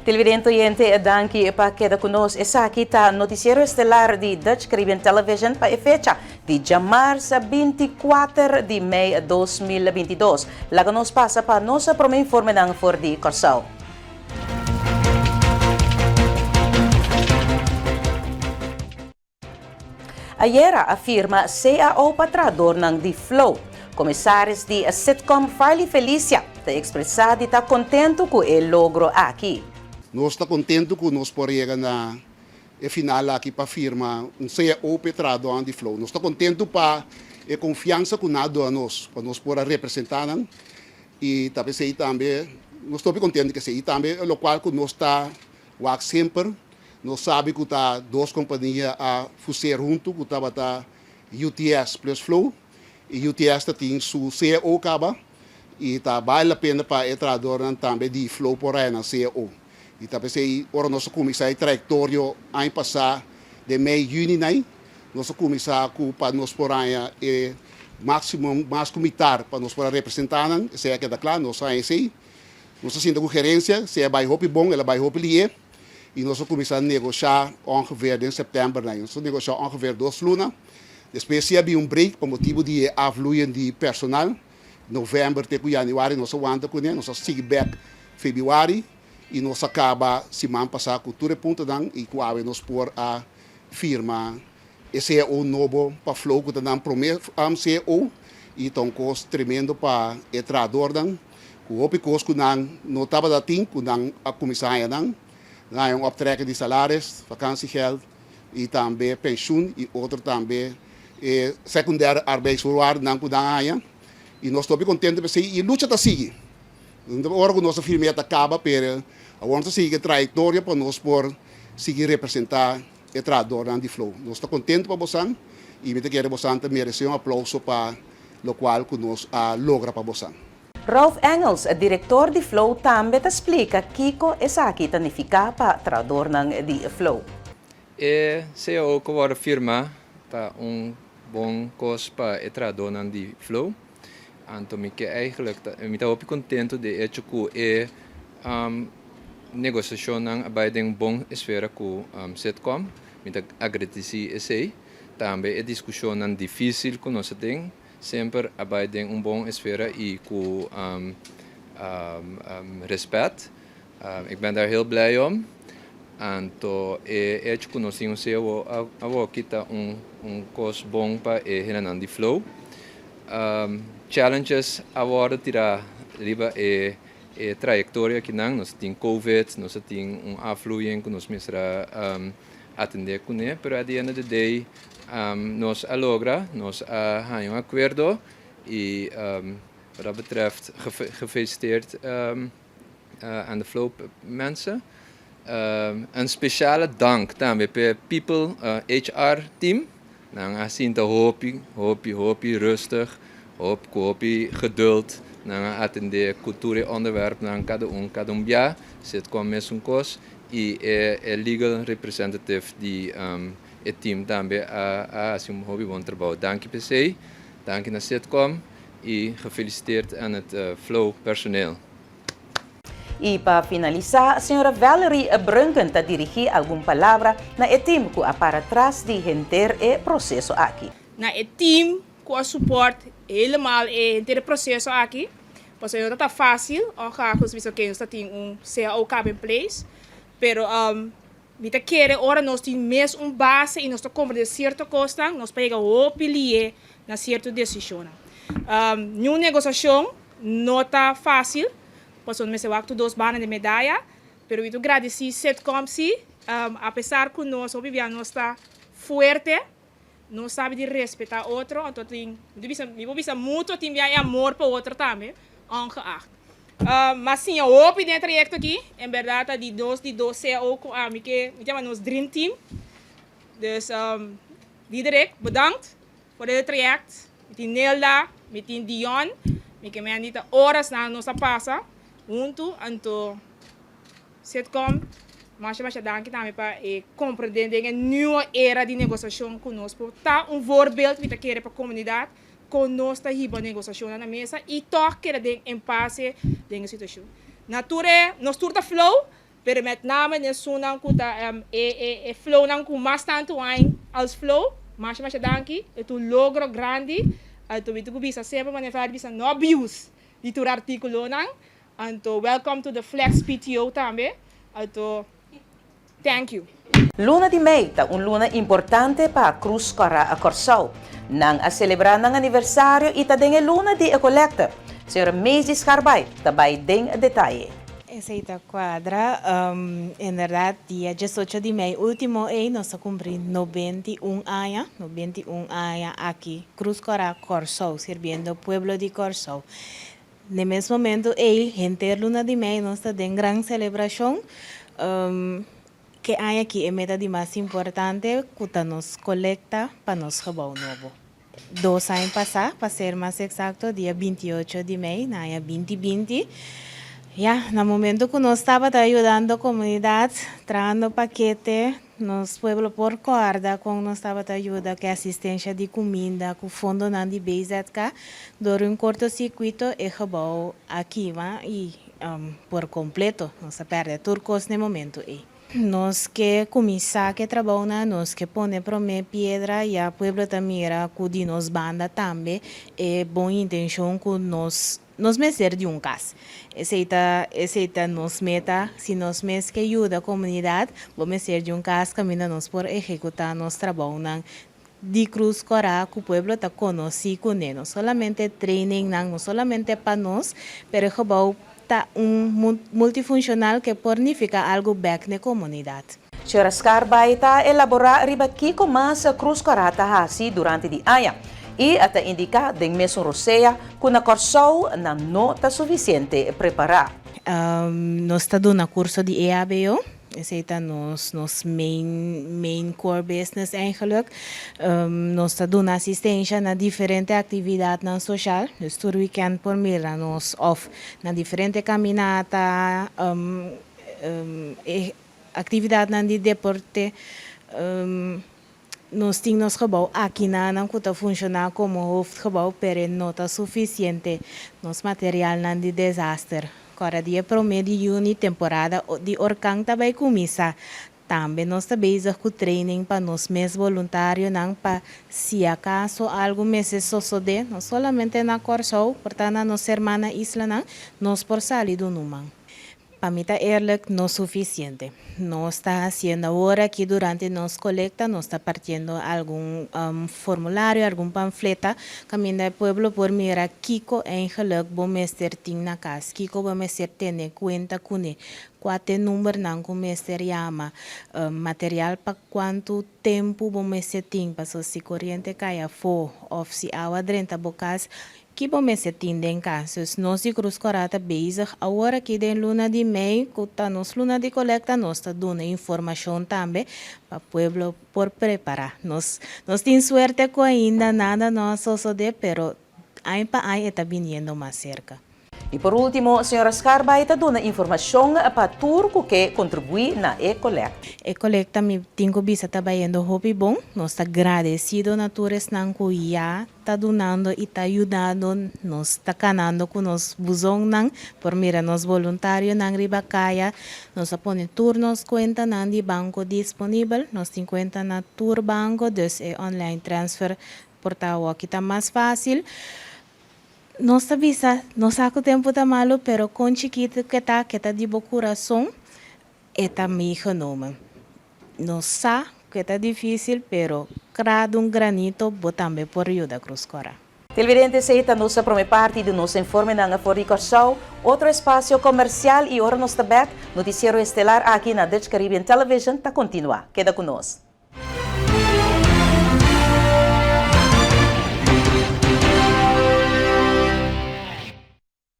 Televidente oyente, danki pa keda ku nos. Esaki ta Noticiero Estelar di Dutch Caribbean Television pa e fecha di djamars 24 di mei 2022. Laga nos pasa pa nos prome informenan for di Kòrsou. Ayera a firma CAO pa trahadornan di Flow. Komisaris di Sitcom Farley Felicia ta ekspresá di ta kontentu ku e logro aki. Nos ta kontentu ku nos por yega na e final aki pa firma un CAO pa e trahadornan di Flow. Nos ta kontentu pa e konfiansa ku nan a duna nos pa nos por a representá nan i ta p'esei tambe nos ta hopi kontentu ku esei i tambe lokual ku nos ta Wak semper nos sabi ku ta dos kompania a fuseer huntu ku tabata UTS plus Flow i UTS ta tin su cao kaba i ta bale la pena pa e trahadornan tambe di Flow por haya nan cao. I ta p'esei ora nos a kuminsá e trayektorio aña pasá den mei yüni nai nos a kuminsá ku pa nos por haña e máksimo mas ku mitar pa nos por a representá nan esei a keda kla nos a haña esei. Nos a sinta ku gerensia, si a bai hopi bon, el a bai hopi lié, i nos a kuminsá negoshá ongeveer den sèptèmber nan. Nos a negoshá ongeveer dos luna. Despues si a bin un break pa motibu di e afvloeien di personal, novèmber te ku yanüari nos a wanta kuné, nos a sigui bèk febrüari i nos a kaba siman pasá ku tur e puntonan i ku awe nos por a firma E cao nobo pa Flow ku ta nan promé cao i ta un kos tremendo pa e trahadornan ku hopi kos ku nan no tabata tin ku nan a kuminsá haña nan. Nan haña un optrekken di salaris, vakansiegeld i tambe penshun i otro tambe e secundaire arbeidsvoorwaardennan ku nan a haña i nos ta hopi kontento p'esei i lucha ta sigui. Ora ku nos a firm'é ta kaba pero awor nos ta sigui ku e trayektoria pa nos por sigui representá E trahadornan di Flow. Nos ta contento pa bosan y mi ta kere bosan ta merece un aplauso pa locual cu nos a logra pa bosan. Ralph Engels, director di Flow tambe ta splica kico esaki ta nifica pa trahadornan di Flow. E cao cu worde firma ta un bon cos pa e trahadornan di Flow. Anto mi ke eigenlijk ta, mi ta hopi contento di e hecho cu e negociacionnan a bay den un bon esfera cu Sitcom. Mi ta agradeci esey. Tambe e discusionnan dificil cu nos a tin semper a bay den un bon esfera y cu respet. Ik ben daar heel blij om. Anto e hecho cu nos tin un cao awoki ta un cos bon pa e hendenan di Flow. Challenges a wordo tira riba e trayectoria akinan. Nos a tin covid, nos a tin un afvloeiing cu nos mester a atende cune, pero at the end of the day nos a logra, nos a haña un acuerdo y wat dat betreft gefeliciteerd aan de Flow mensen. Een speciale dank tambe p'e People HR team. Nan a sinta hopi, hopi, hopi rustig, hop ku hopi geduld. Nan a atendé ku tur e onderwerpnan kada un kada un bia. Sit kon mesun kos. I e e legal representative di e team tambe a a hasi un hopi bon trabou. Danki p'esei. Danki na Sitcom i gefeliciteerd aan het Flow personeel. I pa finalisá, señora Valerie Brunken ta dirigí algun palabra na e tim ku a para tras di henter e proseso aki. Na e tim ku a support helemaal e henter e proseso aki, pasobra no ta ta fásil, ongeacht nos bisa oke nos ta tin un cao kaba in place, pero mi ta kere ora nos tin mes un base i nos ta komprende sierto kosnan, nos por yega hopi lié na sierto desishonnan. Niun negosiashon No ta fácil, pasobra no mester wak tur dos banda di medaya, pero mi ta gradisí Sitcom sí, apesar ku nos hopi bia nos ta fuerte, nos sabi di respetá otro, anto tin, mi ta bisa, mi por bisa mutuo tin bia e amor pa otro tambe, ongeacht. M'a siña hopi den e trayekto aki, en bèrdat ta di nos di dos cao ku ami ke mi ta yama nos dream team, dus Diederik, bedankt. For e trayect, mi tin Nelda, mi tin Dion, mi ke men di ta orasnan nos a pasa huntu, anto Sitcom masha masha danki tambe pa e komprende den e nieuwe era di negosiashon ku nos por ta un voorbeeld mi ta kere pa komunidat kon nos ta hiba negosiashonnan na mesa i tòg keda den empase den e situashon. Na tur e nos tur ta flow. Pero met name esunnan ku ta e flownan ku mas tantu aña als flow, masha masha danki, e ta un logro grandi. Anto mi ku bisa semper manera bisa no abuse di tur artíkulonan. Anto welcome to the Flex PTO tambe. Anto thank you. Luna di mei ta un luna importante pa Krus Kòrá Kòrsou. Nan a selebrá nan aniversario i ta den e luna di kolekta. Señora Maisy Scharbaai ta bai den detaye. Esei ta kuadra. Inderdaad, dia 18 di mei último ei nos a kumpli 91 aña, 91 aña aki, Krus Kòrá Kòrsou, sirbiendo pueblo di Kòrsou. Na mes momento ei, henter luna di mei nos ta den gran selebrashon. Ku aña aki e meta di mas importante ku ta nos kolekta pa nos gebouw nobo. 2 aña pasá, pa ser mas eksakto, dia 28 di mei, na aña 2020. Ja, na momento ku nos tabata yudando komunidat, trahando pakete, nos pueblo por kòrda kon nos tabata yuda ku asistensia di kuminda, ku fondonan di BZK, dor un kortosirkuito e gebouw a kima i por kompleto, nos a pèrdè tur kos na e momento ei. Nos ke kuminsá ku trabou, nos ke pone promé piedra, ya pueblo ta mira ku di nos banda tambe e bon intenshon ku nos mester di un kas. Esei ta nos meta, si nos mes ke yuda komunidat, bo mester di un kas kaminda nos por ehekutá nos trabou di Krus Kòrá ku pueblo ta konosí kuné, no solamente training no solamente pa nos, pero gebouw ta un multifunshonal ku por nifiká algu bèk na komunidat. Señora Scharbaai ta elaborá riba kiko mas Krus Kòrá ta hasi durante di aña. I ta indiká den mesun rosea ku na Kòrsou nan no ta sufisiente prepará. Nos ta duna kurso di EHBO. Esei ta nos main core business eigenlijk. Nos ta duna asistensia na diferente aktividat sosial. Dus tur weekend por mira nos of na diferente kaminata, aktividat di deporte. Nos tin nos gebouw aki nan ku ta funshoná komo hoofdgebouw, pero no ta sufisiente. Nos materialnan di desaster. Awor dia 1 di yüni temporada di orkan ta bai kuminsá. Tambe nos ta bezig ku training pa nos mes voluntarionan pa si akaso algu mester sosodé, no solamente na Kòrsou, por ta na nos hermana islanan, nos por sali di un man. Pa mi ta eerlijk, no sufisiente. Nos ta hasiendo awor aki durante nos kolekta, nos ta partiendo algun formulario, algun pamfleta, kaminda pueblo por mira kiko eigenlijk bo mester tin na kas, kiko bo mester tene kuenta kuné, kua ta e numbernan ku mester yama, material pa kuantu tempu bo mester tin, paso si koriente kai afó òf si awa drenta bo kas, ki bo mester tin den kas. Dus nos di Krus Kòrá ta bezig awor aki den luna di mei, ku ta nos luna di kolekta, nos ta duna informashon tambe pa pueblo por prepará. Nos tin suerte ku ainda nada no a sosodé, pero aña pa aña e ta biniendo mas serka. I por último, señora Scharbaai ta duna informashon pa tur ku ke kontribuí na e kolekta. E kolekta mi tin ku bisa ta bayendo hopi bon. Nos ta agradesido na tur esnan ku ya ta donando i ta yudando. Nos ta kanando ku nos buzonnan por mira nos voluntarionan riba kaya. Nos a pone tur nos kuentanan di banko disponibel. Nos tin kuenta na tur banko, dus e online transfer por ta awor ta mas fásil. Nos ta bisa, nos sa ku tempu ta malu, pero kon chikitu ku ta di bo kurason, e ta meegenomen. Nos sa ku ta difísil, pero kada un granito bo tambe por yuda Krus Kòrá. Televidente, esei ta nos promé parti di nos informe na for di Kòrsou, otro espasio komersial i ora nos ta back, notisiero estelar aki na Dutch Caribbean Television ta kontinuá. Keda ku nos.